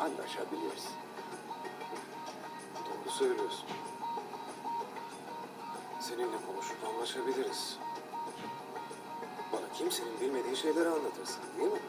Anlaşabiliriz. Doğru söylüyorsun. Seninle konuşup anlaşabiliriz. Bana kimsenin bilmediği şeyleri anlatırsın, değil mi?